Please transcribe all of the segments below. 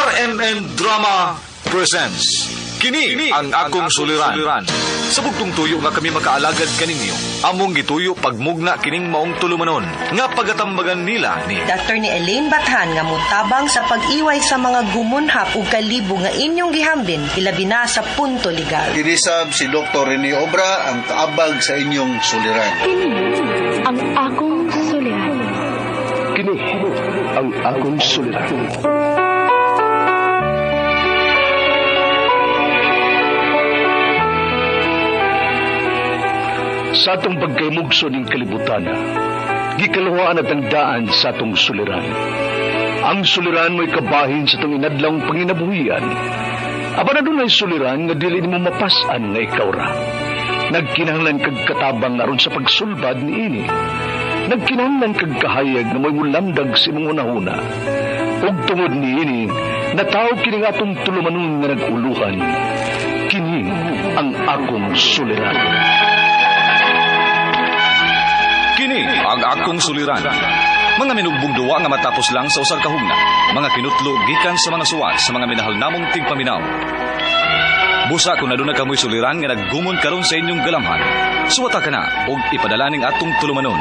RMN Drama presents Kini ang akong suliran. Sa bugtong tuyo nga kami makaalagad kaninyo, among gituyo pagmugna kining maong tulumanon nga pagatambagan nila ni Dr. ni Elaine Bathan nga mutabang sa pag-iway sa mga gumunhap ug kalibo nga inyong gihambin ilabi na sa punto legal. Kinisab si Dr. Rene Obra ang kaabag sa inyong suliran. Kini ang akong suliran. Kini ang akong suliran. Sa atong pagkaymugso ning kalibutan, gikaluhaan at ang daan sa atong suliran. Ang suliran mo'y kabahin sa atong inadlawng panginabuhian. Apan adunay suliran nga dili nimo mapas-an nga ikaw ra. Nagkinahanglan kag katabang aron sa pagsulbad niini. Nagkinahanglan kag kahayag nga mo'y mulamdag sa imong hunahuna. Ug tungod niini, nataw kini nga atong tulumanon nga nag-uluhan. Kini ang akong suliran. Kini ang akong suliran. Mga minugbong duwa nga matapos lang sa usag kahugna. Mga kinutlo gikan sa mga suwat sa mga minahal namong tigpaminaw. Busa kung aduna kamoy suliran nga naggumon karon sa inyong galamhan, suwata ka na og ipadala ning atong tulumanon.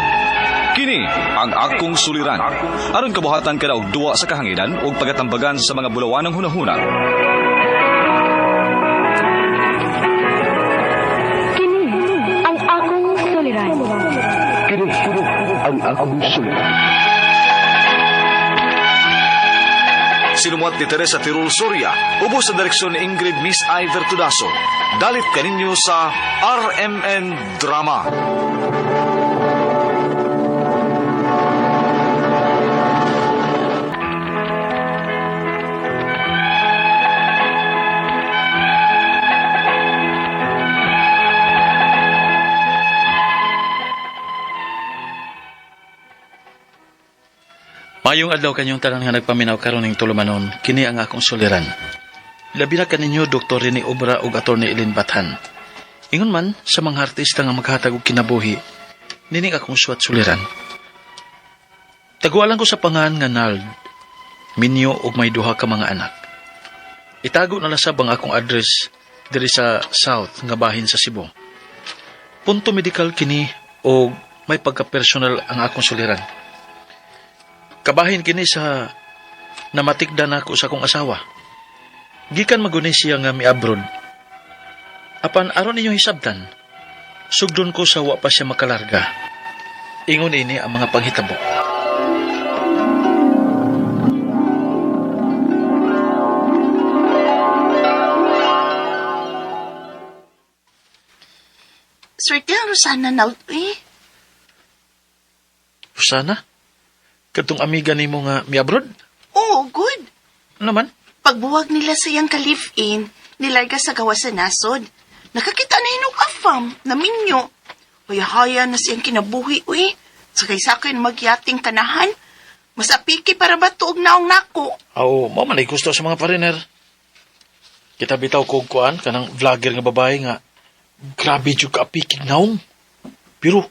Kini ang akong suliran. Aron kabuhatan ka na og duwa sa kahanginan og pagatambagan sa mga bulawanang hunahuna. Kini ang akong suliran. Kini ang akong suliran. Sinumuat ni Teresa Tirul Soria, ubos sa direksyon ni Ingrid Miss Iver Tudaso. Dalit kaninyo sa RMN Drama. Mayong adlaw kanyong tanan nga nagpaminaw karon ning tulumanon, kini ang akong suliran. Labi na kaninyo Dr. Rene Obra ug Atty. Eileen Bathan. Ingon man sa mga artista nga maghatag og kinabuhi, nining akong suwat suliran. Tagualan ko sa pangan nga Nald, minyo og may duha ka mga anak. Itago na lasab ang akong address diri sa South nga bahin sa Cebu. Punto medical kini og may pagka-personal ang akong suliran. Kabahin kini sa namatikda nako sa akong asawa. Gikan maguni siya nga mi-abroad. Apan aron ninyong hisabtan, sugdon ko sa wa pa siya makalarga. Ingon ini ang mga panghitabo. Swerte ang Rosana na eh. Rosana, katong amiga nimo nga mi-abroad? Oo, good. Ano man? Pagbuwag nila sa iyang ka-live-in, nilarga sa gawas sa nasod. Nakakita na hinog afam, naminyo. Haya-haya na siyang kinabuhi, uy. Sakay-sakay na magyating kanahan. Mas apiki para ba tuog naong nako. Aw, mao man ay gusto sa mga foreigner. Kita bitaw kog kuan kanang vlogger nga babae nga grabe jud ka apikig naong. Pero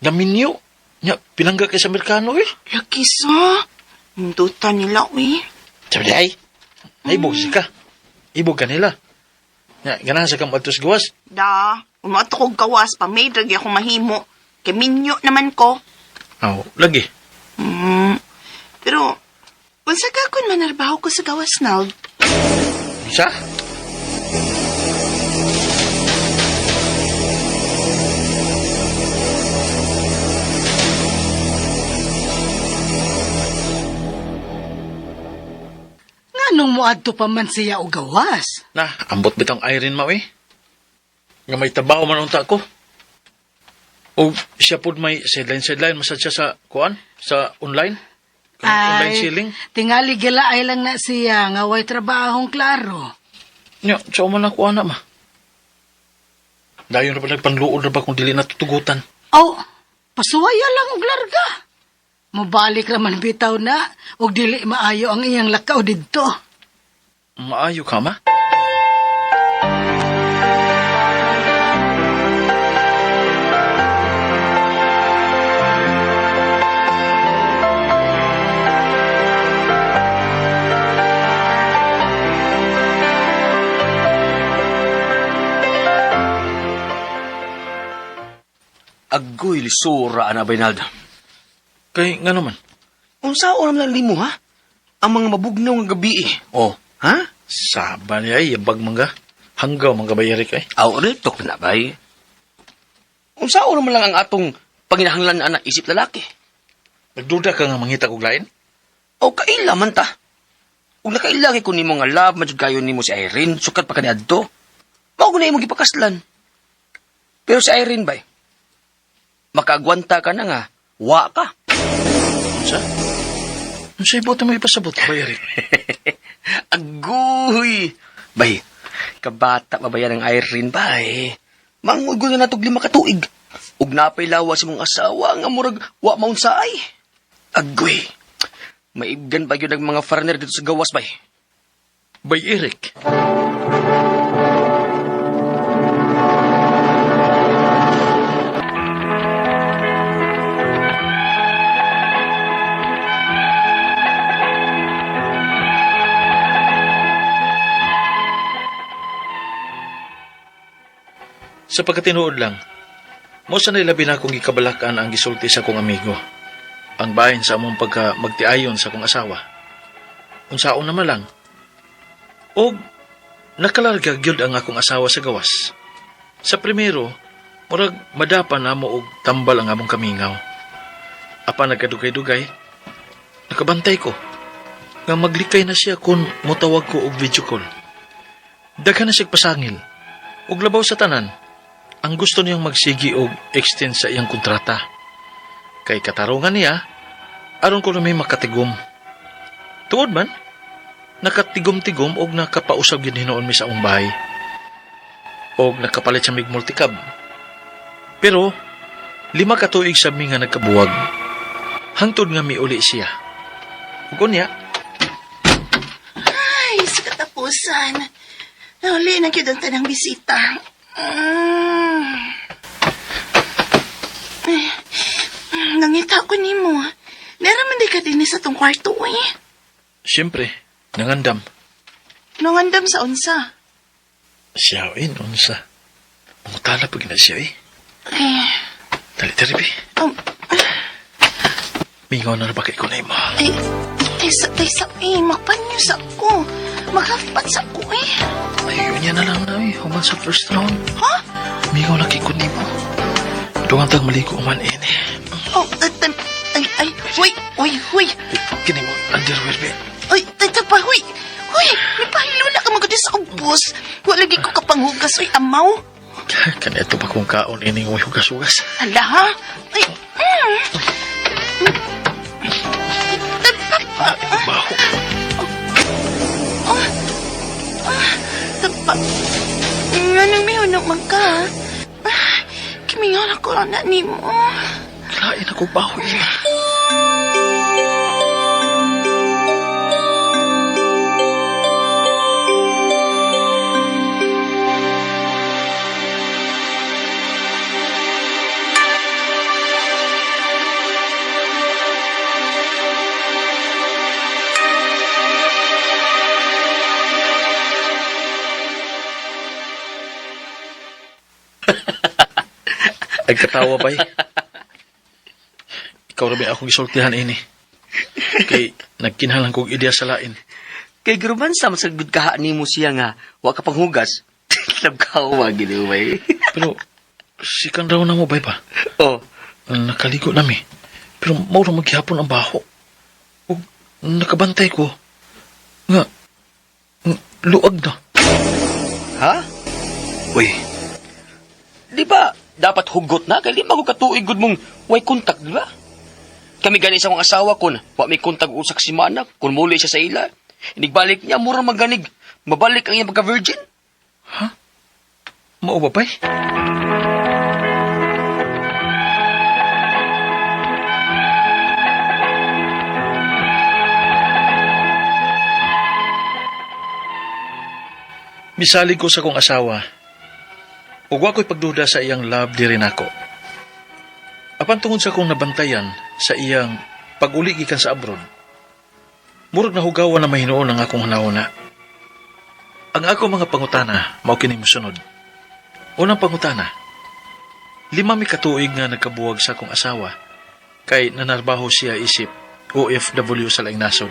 naminyo nya pinangga kay sa Amerikano eh. Laki sa. Hindutan nila, uy. Sabi ay, naibog siya ka. Ibog ka nila. Nya, ganahan sa kang adto sa gawas. Da, umato kog gawas, pa may drag ako mahimo. Kay minyo naman ko. Aw, lagi. Pero, unsa ka kun manarbaho ko sa gawas na? Sa? Nganong moadto pa man siya og gawas? Na, ambot bitang Irene mao eh. Nga may trabaho man unta ko. O siya pud may sideline-sideline masad siya sa kuan, sa online. Kanang online selling. Tingali gila ay lang na siya nga way trabahong klaro. Nya, sa man ako ana ma. Dayon na ba nagpanluod na ba kung dili natutugutan? Aw, pasuwaya lang og larga. Mobalik ra man bitaw na og dili maayo ang iyang lakaw didto. Maayo ka ma? Agoy, lisura, ana, Baynald. Kay nga naman, Unsa oram lang limo, ha? Ang mga mabugnaw nga gabi, eh. Oh, ha? Saba niya ay, yabag mangga. Hanggaw mangga ba Eric ay? Aw, real talk na, bay. Unsa oram lang ang atong panginahanglan ana isip lalaki? Nagduda ka nga mangita kog lain? O kaila man ta. Ug nakaila kay kun nimo nga love man jud kayo nimo si Irene sukat pa kaniadto. Mao gud na imong gipakaslan. Pero si Irene bay, makaagwanta ka na nga, wa ka. Unsa? Unsa ibuot mo ipasabot ba Eric? Agoy! Bay, kabata pa ba yan ang Irene bay? Mangugol na natog 5 ka tuig. Ug napay lawas imong asawa nga murag wa maunsaay. Agoy! Maibgan ba yun ang mga foreigner dito sa gawas bay? Bay Eric. Sa pagkatinuod lang, mo sa labi na akong gikabalakan ang gisulti sa akong amigo. Ang bahin sa among pagka magtiayon sa akong asawa. Unsaon naman lang. Og nakalarga gyud ang akong asawa sa gawas. Sa primero, murag madapa na mo og tambal ang among kamingaw. Apan nagkadugay-dugay, nakabantay ko nga maglikay na siya kung motawag ko og video call. Daghan na siya pasangil. Ug labaw sa tanan, ang gusto niyang magsigi og extend sa iyang kontrata. Kay katarungan niya, aron ko may makatigom. Tuod man, nakatigom-tigom og nakapausab gyud hinuon mi sa among bahay. Og nakapalit sa mig multicab. Pero 5 ka tuig sa mi nga nagkabuwag. Hangtod nga miuli siya. Ug unya, Ay, sa katapusan. Nahuli na gyud ang tanang bisita. Eh, nangita ko nimo. Naraman di ka din sa tong kwarto, eh. siyempre, nangandam. Nangandam sa unsa. Siya eh, unsa. Mangutala pag na siya eh. Eh, Dali, dali, bi. Mingaw na ba kay ko na imo? ay, taysa, taysa, eh, magpanyo sa ko. Maghafpat sa ko, eh. Ay, yun niya na lang na eh. Human sa first round. Ha? Mingaw na kay ko nimo. Dungan tag maligo man eh. Oh, ay, ay, ay, huy, huy, huy. Kini mo, underwear be. Ay, tata pa, huy. Huy, nipahilo na ka magudi sa ubos. Wala lagi ko kapanghugas, uy, amaw. Kaneto pa kong kaon ining way hugas-hugas. Hala, ha? Ay, Tata pa. Baho. Tapa. Anong may hunok man ka? Ah, Kimingaw na ko lang na nimo. Lain ako baho eh. Nagkatawa bay. Ikaw ra ba akong gisultihan ini? Kay nagkinahanglan kog ideya sa lain. Kay grubansa masagud kaha nimo siya nga wa ka panghugas. Nabkawa gid bay. Pero sikan raw na mo bay ba? Oh, Nakaligo nami. Pero mao ra maghihapon ang baho. Ug nakabantay ko nga luag na. ha? Uy. Di ba dapat hugot na kay di man ko katuig gud mong way kontak, di ba? Kami gani sa akong asawa kun wa may kontak usak si mana kun muli siya sa ila. Inigbalik niya mura maganig. Mabalik ang iyang pagka-virgin. Mao ba bay? Misalig ko sa kong asawa. Ug wa ko'y pagduda sa iyang love diri nako. Apan tungod sa kong nabantayan sa iyang pag-uli gikan sa abroad, murag nahugawan na mahinuon ang akong hanauna. Ang ako mga pangutana mao kini mosunod. Unang pangutana, 5 mi katuig nga nagkabuwag sa akong asawa kay nanarbaho siya isip OFW sa laing nasod.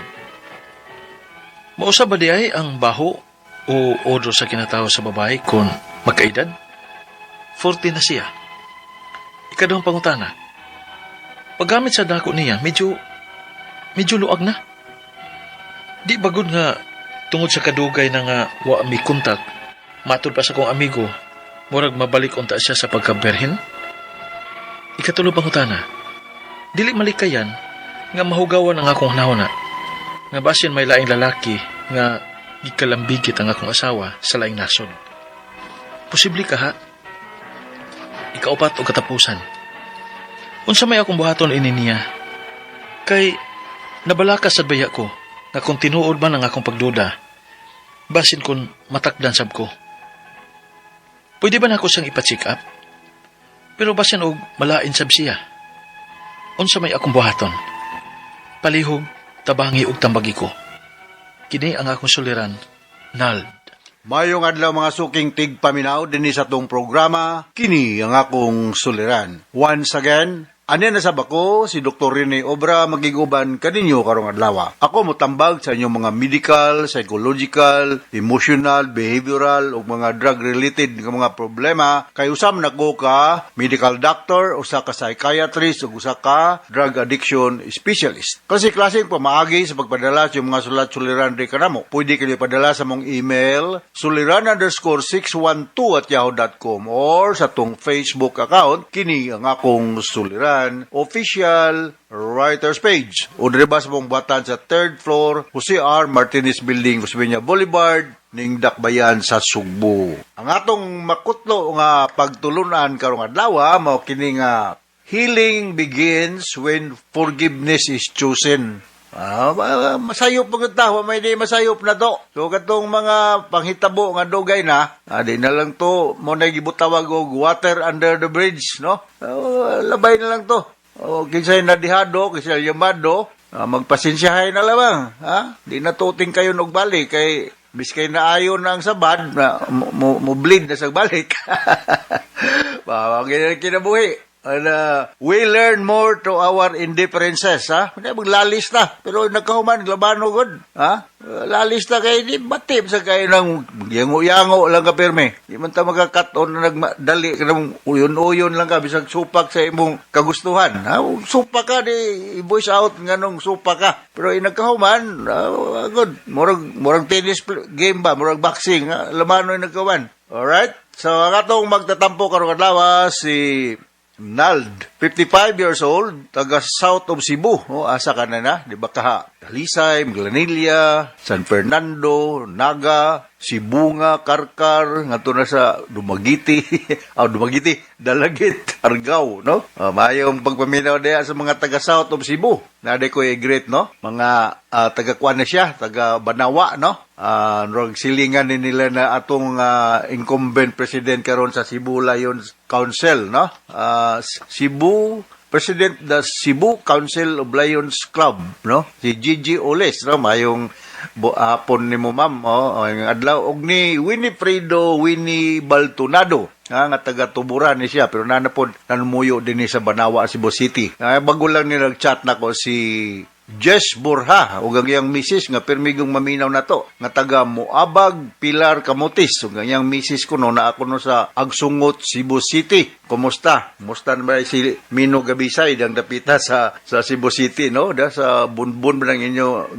Mausa ba di ay ang baho o odor sa kinatawo sa babae kung magkaedad? 40 na siya. Ikaduhang pangutana. Paggamit sa dako niya, medyo luag na. Di bagod nga tungod sa kadugay na nga wa mi kontak, matud pa sa akong amigo, murag mabalik unta siya sa pagkaberhin? Ikatulo pangutana. Dili malikayan nga mahugawan ang akong hunahuna nga basin may laing lalaki nga gikalambigit ang akong asawa sa laing nasod. Posible kaha? Ikaupat o katapusan. Unsa may akong buhaton ini niya? Kay nabalaka sad baya ko nga kung tinuod man ang akong pagduda, basin kung matakdan sab ko. Pwede ba nako siyang ipa-check up? Pero basin og malain sab siya. Unsa may akong buhaton? Palihog, tabangi og tambagi ko. Kini ang akong suliran, Nald. Mayong adlaw, mga suking tigpaminaw, dinhi sa atong programa, kini ang akong suliran. Once again, anya na sab ako, si Dr. Rene Obra, magiguban kaninyo karong adlaw. Ako motambag sa inyong mga medical, psychological, emotional, behavioral ug mga drug-related nga mga problema. Kay usa man ako ka medical doctor, usa ka psychiatrist, ug usa ka drug addiction specialist. Kasi klaseng pamaagi sa pagpadala sa inyong mga sulat suliran diri kanamo. Pwede kayo padala sa among email suliran_612@yahoo.com or sa atong Facebook account, kini ang akong suliran official writers page. O diri ba sa among batan sa third floor, Jose R. Martinez Building, Osmeña Boulevard, ning Dakbayan sa Sugbo. Ang atong makutlo nga pagtulunan karong adlaw mao kini nga "Healing begins when forgiveness is chosen." Masayop pag ta, wa may di masayop na to. So katong mga panghitabo nga dugay na, di na lang to mo na gibutawag og water under the bridge, no? Labay na lang to. O kinsay nadihado, kinsay yamado, magpasensyahay na lamang, ha? Di na tuting kayo og balik kay biskay na ayon na ang sabad na mo bleed na sa balik. Ba, kinabuhi. And we learn more to our indifferences, ha? Hindi, maglalis na. Pero nagkahuman, labano gud. Ha? Lalis na kay, di batip sa kayo ng yango-yango lang ka pirmi. Di man ta magkakat-on na nagdali ka ng uyon-uyon lang ka, bisag supak sa imong kagustuhan. Ha? Supak ka, di voice out nga nung supak ka. Pero inagkahuman, good. Murag tennis game ba, murag boxing, ha? Lamano yung nagkahuman. Alright? So, ang atong magtatampo karong adlaw si Nald, 55 years old, taga south of Cebu. Oh, asa ka na na? Di ba ka Talisay, Minglanilla, San Fernando, Naga, Sibonga, Carcar, ngadto na sa Dumaguete, oh, Dumaguete, Dalagit, Argao, no? Mayong pagpaminaw diya sa mga taga south of Cebu. Nade ko great, no? Mga taga kuan na siya, taga Banawa, no? Rog silingan ni nila na atong incumbent president karon sa Cebu Lions Council, no? Cebu President the Cebu Council of Lions Club, no? Si Gigi Oles, no? Mayong hapon ni mo, ma'am, oh, ang adlaw og ni Winifredo Winnie Baltunado. Ha, nga taga Tuburan ni siya pero nanapod nanumuyo din ni sa Banawa, Cebu City. Bago lang ni nag-chat nako si Jess Borja ug ang iyang misis nga pirmigong maminaw na to nga taga Moabag, Pilar, Camotes ug ang iyang misis kuno na ako no sa Agsungot, Cebu City. Kumusta? Kumusta na ba si Mino Gabisay dang dapita sa Cebu City, no? Da sa Bunbun ba ng inyo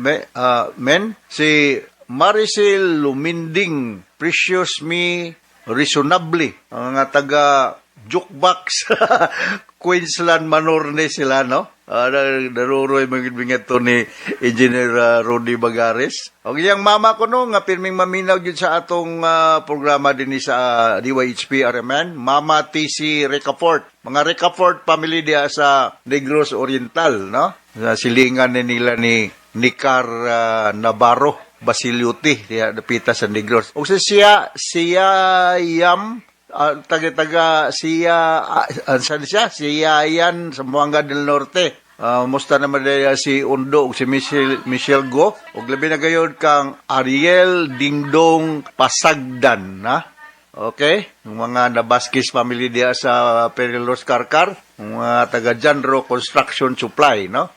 men si Maricel Luminding Precious Me Reasonably ang nga taga Jukebox, Queensland Manor ni sila, no? Naruroy mga to ni Engineer Rudy Bagares. Og iyang mama ko no nga pirming maminaw gyud sa atong programa dinhi sa DYHP RMN, Mama TC Recafort. Mga Recafort family diha sa Negros Oriental, no? Sa silingan ni nila ni Nicar Navarro Basiliuti diha dapita sa Negros. Og sa siya siya yam taga-taga siya saan siya siya yan sa Zamboanga del Norte. Musta naman diya si Undo ug si Michelle Go ug labi na gayud kang Ariel Dingdong Pasagdan, ha. Okay? Yung mga Nabaskis family diya sa Perilos Carcar, mga taga Janro Construction Supply, no?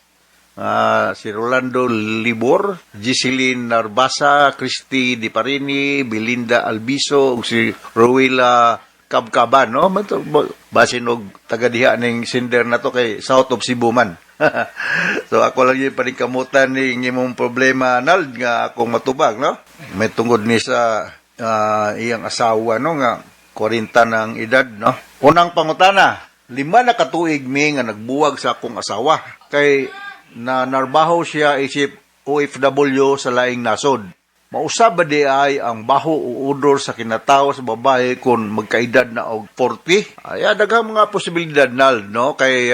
Si Rolando Libor, Giseline Narbasa, Christy Di Parini, Belinda Albiso, ug si Rowela Kabkaban, no? Basin og taga diha ning sender na to kay South of Cebu man. So ako lang yung paningkamutan ning imong problema, Nald, nga akong matubag, no? May tungod ni sa iyang asawa, no, nga 40 ng edad, no? Unang pangutana, 5 na katuig mi nga nagbuwag sa akong asawa kay na narbaho siya isip OFW sa laing nasod. Mausab ba di ay ang baho o odor sa kinatawo sa babae kung magkaedad na og 40? Ay, daghang mga posibilidad nal, no? Kay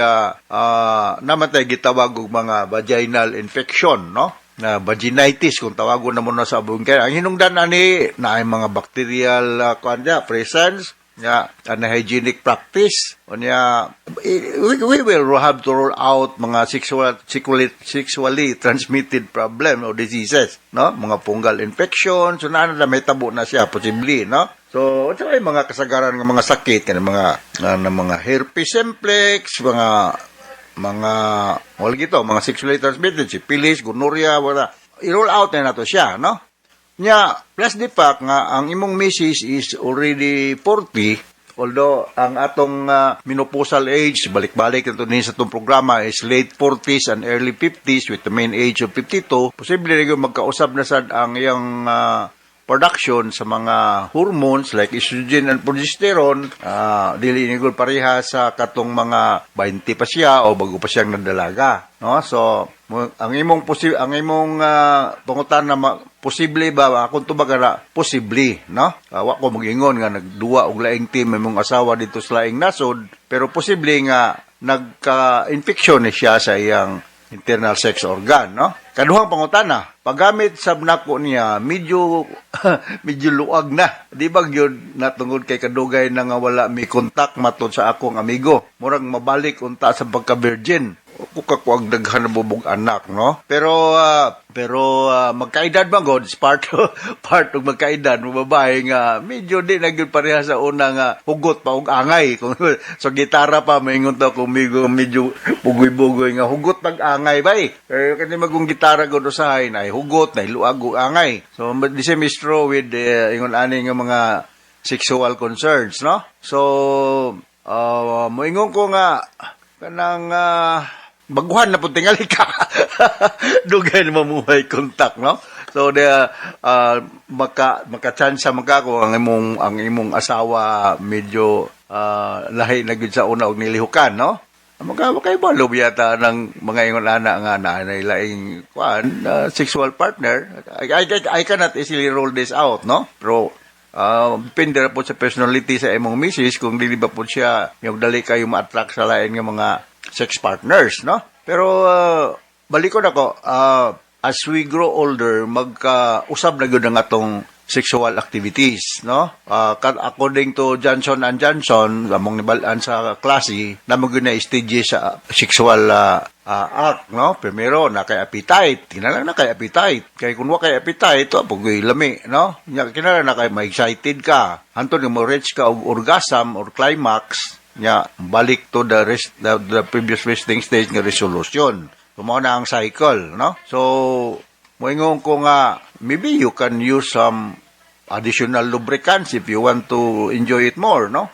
naman tayo gitawag og mga vaginal infection, no? Na vaginitis kung tawagon na mo na sa abong kay ang hinungdan ani na ay mga bacterial kuan niya, presence nga unhygienic practice unya we will have to rule out mga sexually transmitted problem or diseases, no, mga fungal infection. So naa na may tabo na siya posible, no? So unsa may mga kasagaran nga mga sakit kanang mga na mga herpes simplex, mga wala gito mga sexually transmitted, syphilis, gonorrhea, wala i-roll out na nato siya, no? Nya, plus the fact nga ang imong misis is already 40, although ang atong menopausal age, balik-balik na to ni sa itong programa, is late 40s and early 50s with the mean age of 52, posible rin yung magkausap na sad ang iyang production sa mga hormones like estrogen and progesterone, dili ni gud pareha sa katong mga 20 pa siya o bago pa siyang nadalaga, no? So ang imong pangutana posible ba, akong tubag na posible, no? Wa ko mag-ingon nga nagduwa og laing team imong asawa dito sa laing nasod, pero posible nga nagka-infection ni siya sa iyang internal sex organ, no? Kaduhang pangutana, paggamit sab nako niya, medyo medyo luag na. Di ba gyud natungod kay kadugay na nga wala mi kontak matod sa akong amigo? Murag mabalik unta sa pagka-virgin. Ko kakuag daghan na bubog anak, no? Pero magkaedad man god, is part of magkaedad mo babae nga medyo di na gyud pareha sa una nga hugot pa og angay. Kung sa gitara pa maingon ta kung medyo, medyo bugoy-bugoy nga hugot pag angay bay. Pero kani magong gitara gud usahay na hugot na luag og angay. So the same is true with ingon ani nga mga sexual concerns, no? So moingon ko nga kanang baguhan na pud tingali ka. Dugay na mamuhay kontak, no? So the maka chance man ka kung ang imong asawa medyo lahi na gyud sa una og nilihukan, no? Maka kay balo yata ng mga ingon ana nga na laing kuan sexual partner. I cannot easily roll this out, no? Pero depende ra po sa personality sa imong misis kung dili ba po siya yung dali kayo ma-attract sa lain nga mga sex partners, no? Pero balikon ako, as we grow older, magka-usab na gyud ang atong sexual activities, no? According to Johnson and Johnson, among nibal-an sa klase, na mo gyud na stages sa sexual act, no? Primero, na kay appetite. Kinahanglan na kay appetite. Kay kung wa kay appetite, wa pugoy lami, no? Nya kinahanglan na kay ma-excited ka. Hantod nga mo reach ka og orgasm or climax, nya balik to the previous resting stage nga resolution. So, mao na ang cycle, no? So, moingon ko nga maybe you can use some additional lubricants if you want to enjoy it more, no?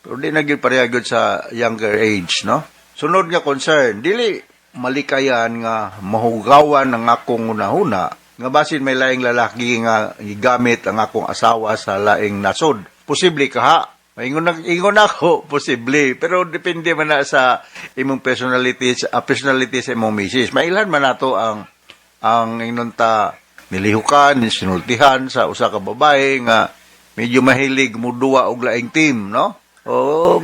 Pero di na gyud pareha gyud sa younger age, no? Sunod nga concern, dili malikayan nga mahugawan ang akong hunahuna nga basin may laing lalaki nga gigamit ang akong asawa sa laing nasod. Posible kaha? Maingon na, ingon ako, posible. Pero depende man na sa imong personality sa imong misis. Mailhan man nato ang ingnon ta nilihukan, sinultihan sa usa ka babae nga medyo mahilig muduwa og laing team, no? O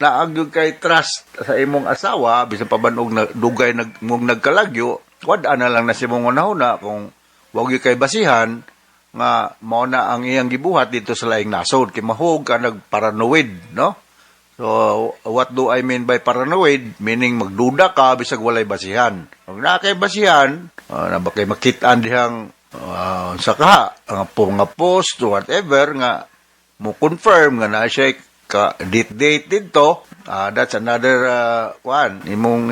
naa gyud kay trust sa imong asawa bisan pa man og dugay nag mong nagkalagyo, wad na lang na si imong hunahuna kung wa gyud kay basihan nga mao na ang iyang gibuhat dito sa laing nasod kay mahug ka nagparanoid, no? So what do I mean by paranoid? Meaning magduda ka bisag walay basihan. Kung naa kay basihan, na ba kay makit-an dihang sa kaha ang po nga post or whatever nga mo confirm nga na siya ka date date didto, that's another kuan imong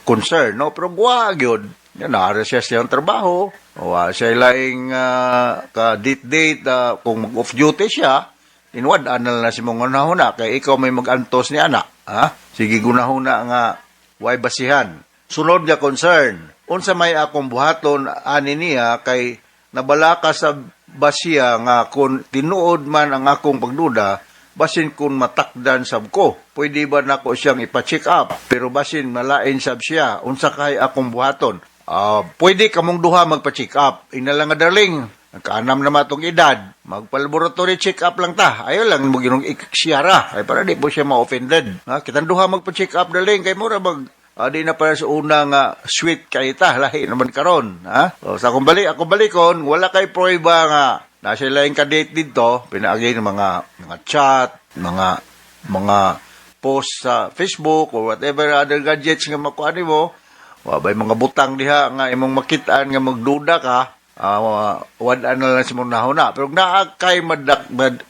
concern, no? Pero guwa gyud yan, naara siya siyang trabaho o siya laing ka date date, kung mag off duty siya, inwad anal na si mong hunahuna kay ikaw may magantos ni ana, ha? Sige, gunahuna nga way basihan. Sunod nga concern, unsa may akong buhaton ani niya kay nabalaka sa basiya nga kung tinuod man ang akong pagduda, basin kung matakdan sab ko. Pwede ba nako siyang ipa-check up? Pero basin malain sab siya. Unsa kay akong buhaton? Ah, pwede kamong duha magpa-check up. Ina lang nga, darling, nagkaanam na matong edad, magpa-laboratory check up lang ta. Ayaw lang mo ginong iksiyara. Ay para di po siya ma-offended. Ha? Kitang duha magpa-check up, darling, kay mura mag di na para sa una nga sweet kay ta, lahi naman karon, ha? So, sa akong balik, ako balikon, wala kay pruweba nga nasa laing ka-date dito, pinaagi ng mga chat, mga post sa Facebook or whatever other gadgets nga makuha nimo, wa bay mga butang diha nga imong makitaan nga magduda ka, wala na lang sa mong nahuna. Pero kung naa kay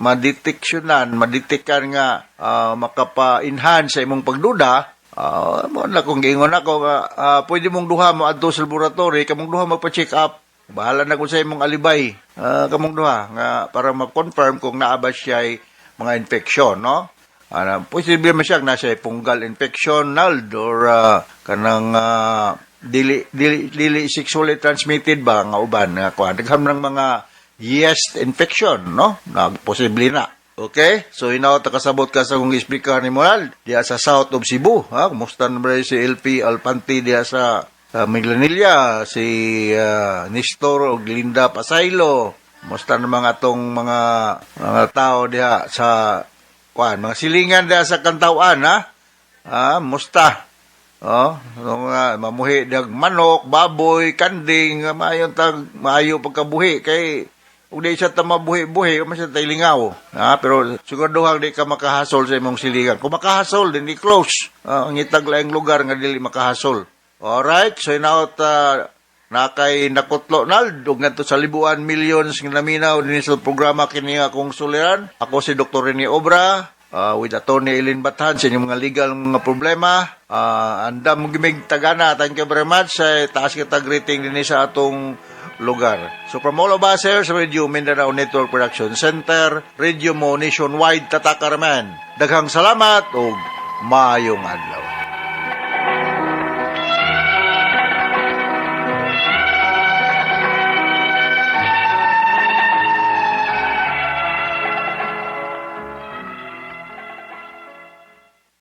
madeteksyonan, madetektan nga makapa-enhance sa imong pagduda, mo na kung giingon ako nga pwede mong duha mo adto sa laboratory, kamong duha magpa-check up. Bahala na kung sa imong alibay. Kamong duha nga para ma-confirm kung naa ba siya mga infection, no? Ana, posible man siya na siya fungal infection nald or kanang dili sexually transmitted ba nga uban nga kuan. Daghan ng mga yeast infection, no? Na posible na. Okay? So hinaot kasabot ka sa kong explicar ni Moral diya sa South of Cebu, ha? Kumusta na ba si LP Alpanti diya sa Minglanilla, si Nestor ug Linda Pasaylo. Kumusta na mga atong mga tao diha sa kuan, mga silingan diha sa Cantawan, ha? Ah, musta? Oh, mga mamuhi dag manok, baboy, kanding, maayo tag maayo pagkabuhi kay ug di siya ta mabuhi-buhi, man siya tay lingaw. Ha, pero siguraduhang di ka makahasol sa imong silingan. Kung makahasol, din di close. Ah, ang itag laing lugar nga dili makahasol. Alright, so hinaot na kay nakutlo nald ug ngadto sa libuan millions nga naminaw dinhi sa programa kini akong suliran. Ako si Dr. Rene Obra with Attorney Eileen Bathan sa inyong mga legal mga problema. Andam gimig tagana. Thank you very much. Sa taas kita greeting dinhi sa atong lugar. So from all of us here sa Radio Mindanao Network Production Center, Radio Mo Nationwide, Tatakaraman. Daghang salamat ug maayong adlaw.